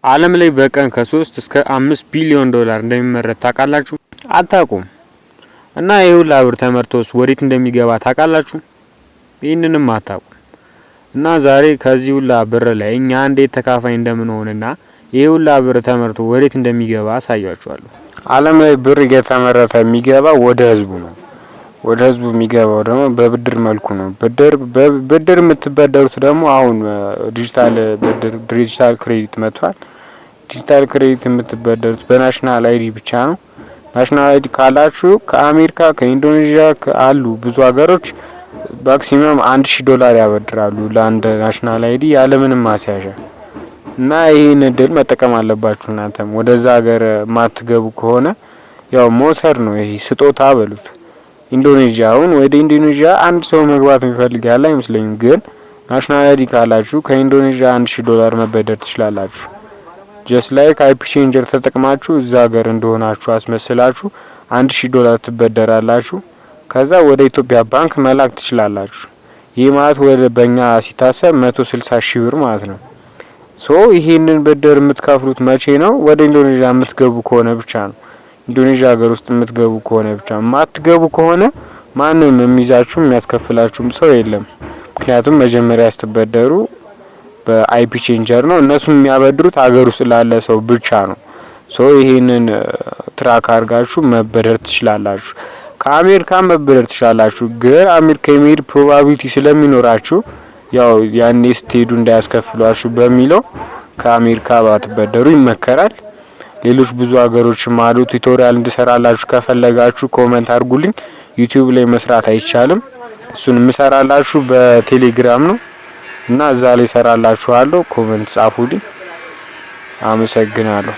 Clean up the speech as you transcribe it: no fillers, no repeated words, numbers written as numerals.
ዓለም ላይ በቀን ከ3 እስከ 5 ቢሊዮን ዶላር እንደሚመረት ታውቃላችሁ? አታውቁም። እና ይህ ሁላ ብር ተመርቶስ ወዴት እንደሚገባ ታውቃላችሁ? ይህንንም አታውቁም። እና ዛሬ ከዚህ ሁላ ብር ላይ እኛ እንዴት ተካፋይ እንደምንሆንና ይህ ሁላ ብር ተመርቶ ወዴት እንደሚገባ አሳያችኋለሁ። ዓለም ላይ ብር እየተመረተ የሚገባ ወደ ህዝቡ ነው። ወደ ህዝቡ የሚገባው ደግሞ በብድር መልኩ ነው። ብድር ብድር የምትበደሩት ደግሞ አሁን ዲጂታል ብድር፣ digital credit መጥቷል። Digital credit የምትበደሩት በ national ID ብቻ ነው። National ID ካላችሁ ከአሜሪካ፣ ከኢንዶኔዥያ አሉ ብዙ ሀገሮች maximum 1000 ዶላር ያበድራሉ ለአንድ national ID ያለምንም ማስያዣ። እና ይህን እድል መጠቀም አለባችሁ። እናንተም ወደዛ ሀገር ማትገቡ ከሆነ ያው መውሰድ ነው። ይሄ ስጦታ በሉት። ኢንዶኔዥያ፣ አሁን ወደ ኢንዶኔዥያ አንድ ሰው መግባት የሚፈልግ ያለ አይመስለኝም። ግን national ID ካላችሁ ከኢንዶኔዥያ 1000 ዶላር መበደር ትችላላችሁ። Just like IP changer ተጠቅማችሁ እዛ ሀገር እንደሆናችሁ አስመስላችሁ 1000 ዶላር ትበደራላችሁ። ከዛ ወደ ኢትዮጵያ ባንክ መላክ ትችላላችሁ። ይህ ማለት ወደ በእኛ ሲታሰብ 160,000 ብር ማለት ነው። So ይሄንን ብድር የምትከፍሉት መቼ ነው? ወደ ኢንዶኔዥያ የምትገቡ ከሆነ ብቻ ነው። ኢንዶኔዥያ ሀገር ውስጥ የምትገቡ ከሆነ ብቻ። የማትገቡ ከሆነ ማንም የሚይዛችሁም የሚያስከፍላችሁም ሰው የለም። ምክንያቱም መጀመሪያ ስትበደሩ በ IP changer ነው። እነሱም የሚያበድሩት ሀገር ውስጥ ላለ ሰው ብቻ ነው። So ይሄንን track አድርጋችሁ መበደር ትችላላችሁ። ከአሜሪካ መበደር ትችላላችሁ። ግን አሜሪካ የመሄድ probability ስለሚኖራችሁ ያው ያኔ ስትሄዱ እንዳያስከፍሏችሁ በሚለው ከአሜሪካ ባትበደሩ ይመከራል። ሌሎች ብዙ ሀገሮችም አሉ። Tutorial እንድሰራላችሁ ከፈለጋችሁ comment አድርጉልኝ። YouTube ላይ መስራት አይቻልም። እሱን የምሰራላችሁ በቴሌግራም ነው እና እዛ ላይ ሰራላችኋለሁ። Comment ጻፉልኝ። አመሰግናለሁ።